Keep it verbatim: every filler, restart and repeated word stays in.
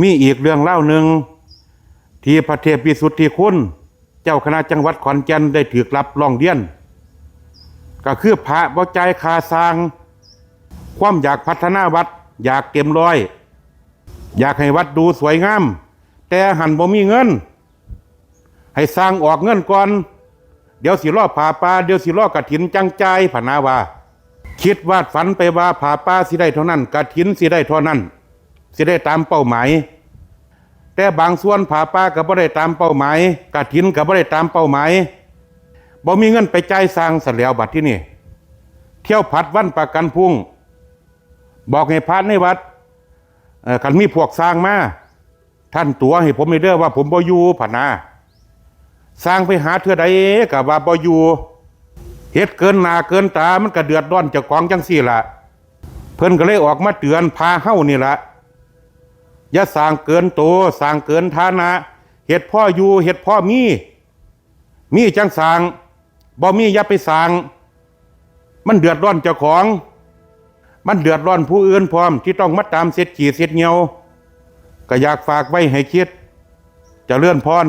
มีอีกเรื่องเล่าหนึ่ง ที่พระเทพวิสุทธิคุณ เจ้าคณะจังหวัดขอนแก่นได้ถืกรับร้องเรียน ก็คือพระบ่จ่ายค่าสร้าง ความอยากพัฒนาวัดอยากเต็มร้อย อยากให้วัดดูสวยงาม แต่หันบ่มีเงิน ให้สร้างออกเงินก่อน เดี๋ยวสิรอผ้าป่า เดี๋ยวสิรอกฐินจั่งจ่าย พะนาว่า คิดวาดฝันไปว่าผ้าป่าสิได้เท่านั้น กฐินสิได้เท่านั้น สิได้ตามเป้าหมาย แต่บางส่วนผ้าป่าก็บ่ได้ตามเป้าหมาย กฐินก็บ่ได้ตามเป้าหมาย บ่มีเงินไปจ่ายสร้างซะแล้วบัดที่นี่ เที่ยวผัดวันประกันพรุ่ง บอกให้พระในวัด เอ่อ คันมีพวกสร้างมา ท่านตั๋วให้ผมเด้อ ว่าผมบ่อยู่ พะนา สร้างไปหาเทื่อใดก็ว่าบ่อยู่ เฮ็ดเกินหน้าเกินตา มันก็เดือดร้อนเจ้าของจั่งซี้ล่ะ เพิ่นก็เลยออกมาเตือนพระเฮานี่ล่ะ อย่าสร้างเกินโต สร้างเกินฐานะ เฮ็ดพออยู่ เฮ็ดพอมี มีจั่งสร้าง บ่มีอย่าไปสร้าง มันเดือดร้อนเจ้าของ มันเดือดร้อนผู้อื่นพร้อม ที่ต้องมาตามเช็ดขี้เช็ดเยี่ยว ก็อยากฝากไว้ให้คิด เจริญพร